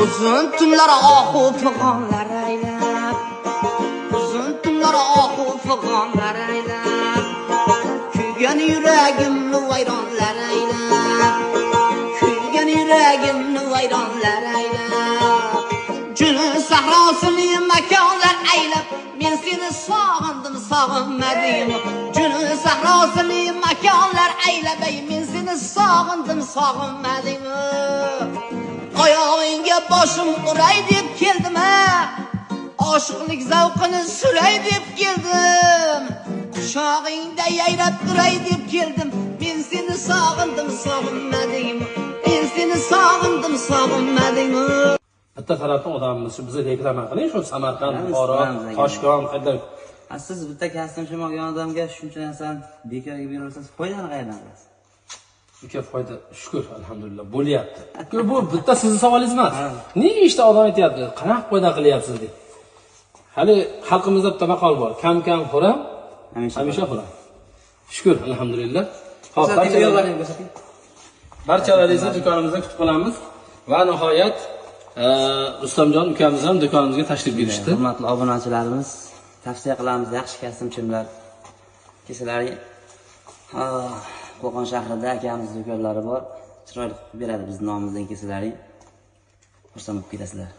Uzun tunlar ohu fig'onlar aylab, uzun tunlar ohu fig'onlar aylab, kuygan yuragimni vayronlar aylab, kuygan yuragimni vayronlar aylab, Junun sahrosini makonlar aylab, men seni sog'indim, sog'inmadim. Junun sahrosini makonlar aylab, ey, men seni sog'indim, sog'inmadim. Oyog'ingga boshim uray deb keldim, ha, oshiqlik zavqini suray deb keldim, quchog'ingda yayrab turay deb keldim. Men seni sog'indim, sog'inmadim. Men seni sog'indim, sog'inmadim. Bitta tarafdan odamimiz, shu bizni reklama qiling, shu Samarqand, Buxoro, Bilamiz, aka. Toshkent, qayerda. Ha, siz bitta kostyum shim olgan odamga shuncha narsani bekorga beraversangiz, foydani qayerdan qilasiz? Uka, foyda, shukur, alhamdulillah, bo'lyapti. Uka, bu bitta sizni savolingiz emas. Nechta odam aytyapti, qanaqa foyda qilyapsiz deb. Hali xalqimizda bitta maqol bor: kam kam xuram, Hamisha. Hamisha xuram. Shukur, alhamdulillah. Xo'p, Ko'rsating, yo'l bering, ko'rsating. Barchalaringizni do'konimizda kutib qolamiz. Va nihoyat, Rustamjon ukamiz ham do'konimizga tashrif buyurishdi. Hurmatli obunachilarimiz, tavsiya qilamiz yaxshi kostyum shimlar. Kelsalaring, Qo'qon shahrida akamiz do'konlari bor. Chiroyli qilib beradi, bizni nomimizdan kelsalaring. Xursand bo'lib ketasizlar.